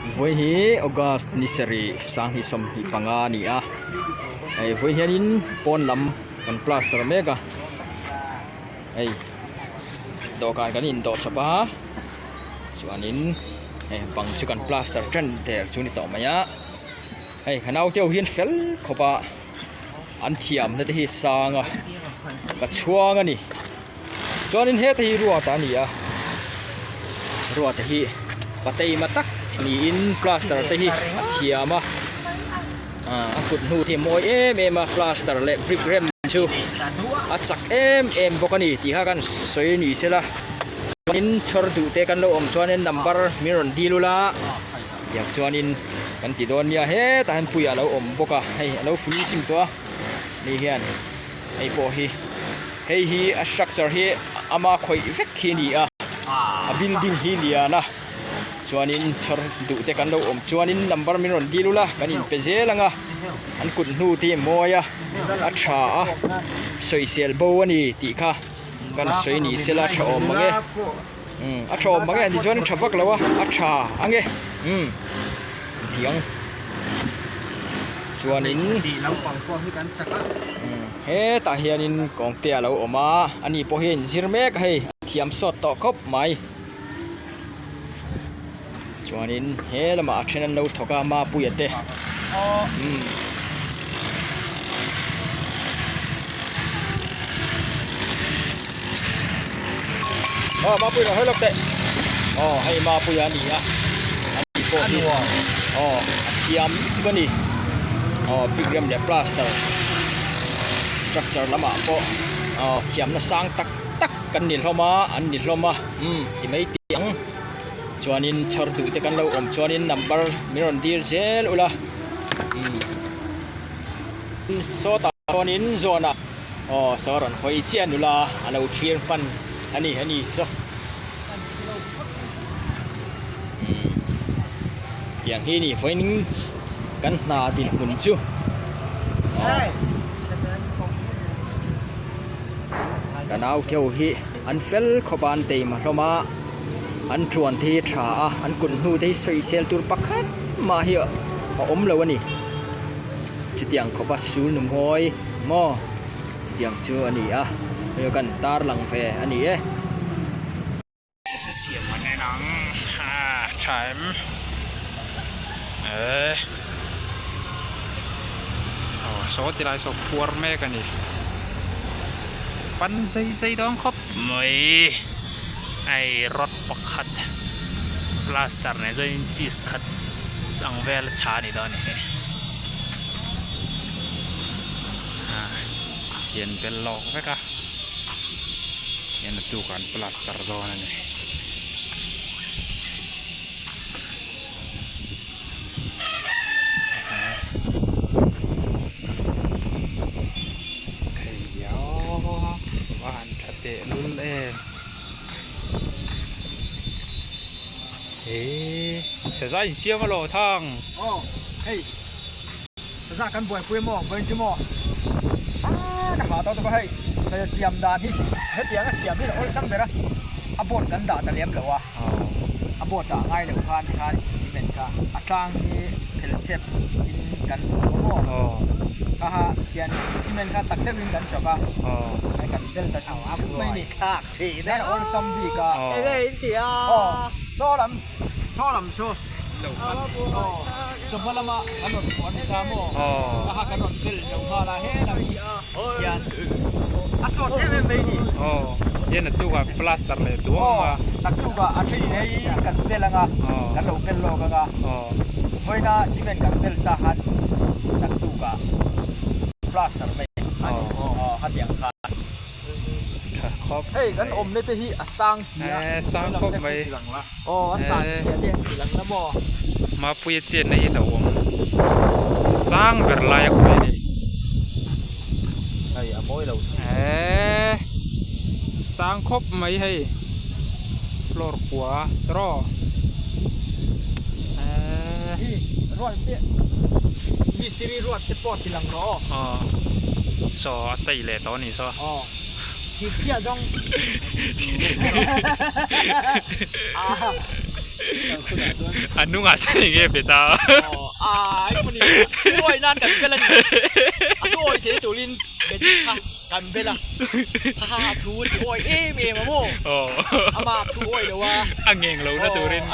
Vawi hi August ni sarih sanghnih 25 a ni a hei vawi hianin pawn lam kan plaster mek a hei dawhkan kan indawh chawp a chuanin hei bang chu kan plaster tan der chu a ni tawh mai a hei ka naute ho hian fel khawp a an thiamna te hi sang a ka chhuang a ni. Chuanin heta hi ruat a ni a ruat hi pateima tak niin plaster te hi a thiam a ah a kut hnu te hi a mawi em em a plaster leh brick rem chu a chak em em bawk a ni tih kha kan sawi ni sela chuanin chhawr duh te kan lo awm chuanin number min rawn dil ula tiang chuanin kan ti dawn nia hetah hian puia a lo awm bawk a hei a lo finishing tawh a ni hian. Hei pawh hi hei hi a structure hi ama khawih vek hi a ni a a building hi lian a chuanin chhawr duh te kan lo awm chuanin number min rawn dil ula kan inpe zel ang a an kut hnu te hi a mawi a a tha a sawisel bo a ni tih kha kan sawi ni sela a tha awm mang e umm a tha awm mang e tichuan a tha vak lo a a tha ang e umm tiang. Chuanin hetah hianin kawngte a lo awm a ani pawh hi a inzir mek a hei a thiam sawt tawh khawp mai chuanin he lamah a then an lo thawk a mapuia te umm. Aw mapuia hawi lawk teh aw hei mapuia a ni a ani pawh hi aw a thiam lutuk a ni aw brick rem leh plaster structure lamah pawh aw thiamna sang tak tak kan ni hlawm a an ni hlawm a umm ti mai tih ang chuanin chhawr duh te kan lo awm chuanin number min rawn dir zel ula umm sawtah chuanin zawnah. Aw saw rawn hawi chiah nula a lo thlir hman a ni a ni saw tiang hi ni vawiin kan hna dinhmun chu aw ka nau te ho hi an fel khawp a an teima hlawm a an tuan te hi a tha a an kut hnu te hi sawisel tur pakhat mah hi a awm lo a ni chutiang khawp a sul nu mawi. Maw chutiang chu a ni a hei kan tar lang ve a ni e. Siam an en ang a tha em eh aw saw ti lai saw phuar mek a ni pan zei zei dawn khawp mai hei rod pakhat plaster nen chuan cheese khat ang vel a chha a ni dawn a ni hei. Hian bel lawk vek a hian a tukah an plaster dawn a ni. Hei aw va han tha teh lul em he saza insiam alawm thang. Aw hei. Saza kan buaipui maw vawiin chu maw ah ka hah tawh tawp a hei saza siam dan hi hetiang a siam hi a awlsam ber a a board kan dah ta lem lo a a board dah ngai loh khan tikhan cement kha a tlang hi phel sep in kan awm a maw kha kha tian cement kha tak deuhin kan chawk a hei kan bel ta chuk chuk mai a ni tikhan a awlsam bik a aw saw lam saw lam chu. Chawhma lama kan rawn phuah nasa maw? A ha kan rawn bel zo nghal a helam hian a sawt em em mai ni. Aw hian a tukah plaster leh duang a. Aw naktukah a then in hei kan bel anga kan lo bel lawk anga vawiina cement kan bel sa khan naktukah plaster mai a ni. Aw hetiang khan. Tha khawp Hei kan awmna te hi a sang si a. Eh sang khawp mai. Aw a san zia te an ti lang la maw. Mapuia chenna hi hlauhawm sang ber lai a khawi a ni. Hei a mawi lo thei. Eh sang khawp mai hei floor kua tawh eh. Hi ruat te mistiri ruat te pawh ti lang rawh aw. Aw saw a tei leh tawh a ni saw. Aw. Thir chhiah zawng. A hnungah chuan eng nge bet a? A ngeng lo na turin.